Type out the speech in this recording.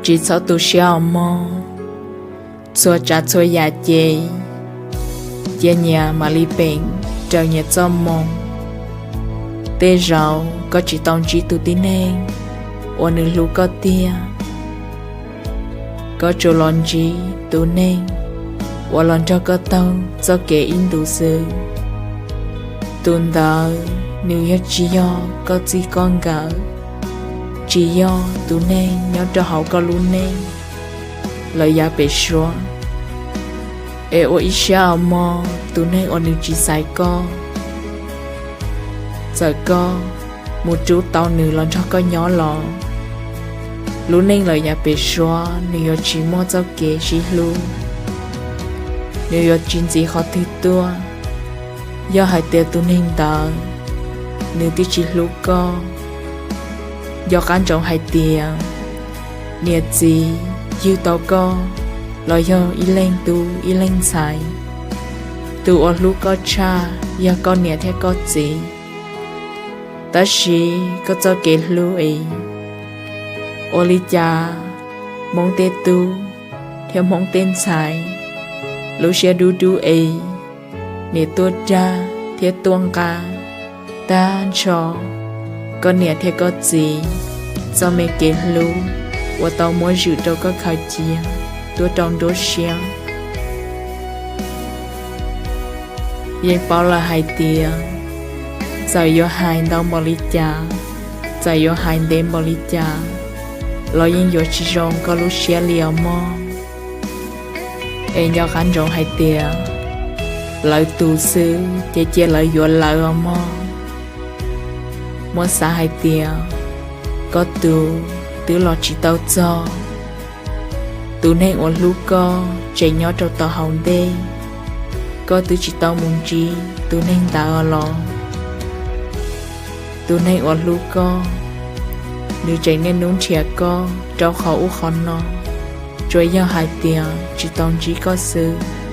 Tsis txhob tu siab os mog. Txhua tsav txhua yam ces cia nyias mam li peem raws nyias txoj moo. Tej zaum koj tsis tau ntsib tus tib neeg uas nws hlub koj tiag, koj tsuas los ntsib tus neeg uas los nrog koj taug txoj kev ib ntus xwb. Tus ntawd nws yog tsis yog koj txij koj nkawm, tsis yog tus neeg nyob rau hauv koj lub neej lawm yav pem suab. Es ua ib siab os mog, tus neeg uas nws tsis xaiv koj, txawm koj mus rub tau nws los nrog koj nyob los, lub neej lawm yav pem suab nws yuav tsis muaj txoj kev sib hlub, nws yuav tsis ntxiv qhov twg tuaj. Yog hais tias tus neeg ntawd nws twb tsis hlub koj, nco qab ntsoov hais tias niam txiv ywg tau koj los yog ib leeg tub ib leeg ntxhais. Tus uas hlub koj tshaj yog koj niam thiab koj txiv. Tab sis koj txoj kev hlub es ua li cas Hmoob tej tub thiab Hmoob tej ntxhais lub siab dub dub es niam tuaj dag thiab tuaj nqa tag nrho koj niam thiab koj txiv txoj me kev hlub uas tau muab zwm rau koj khaws cia tuaj rau nruab siab. Yeej paub lawm hais tias txawm yuav hais ntau npaum li cas, txawm yuav hais ntev npaum li cas los yeej yuav tsis zoo koj lub siab li os mog. Es nco qab ntsoov hais tias lawv tus xwb ces cia lawv yuav lawv os mog. Muab xav hais tias koj tus twb los tsis tau txog, tus neeg uas hlub koj tseem nyob rau tom hauv ntej, koj twb tsis tau mus ntsib tus neeg ntawd os los, tus neeg uas hlub koj nws tseem niaj hnub nrhiav koj rau qhov ub qhov no, tsuas yog hais tias tsis tau ntsib koj xwb.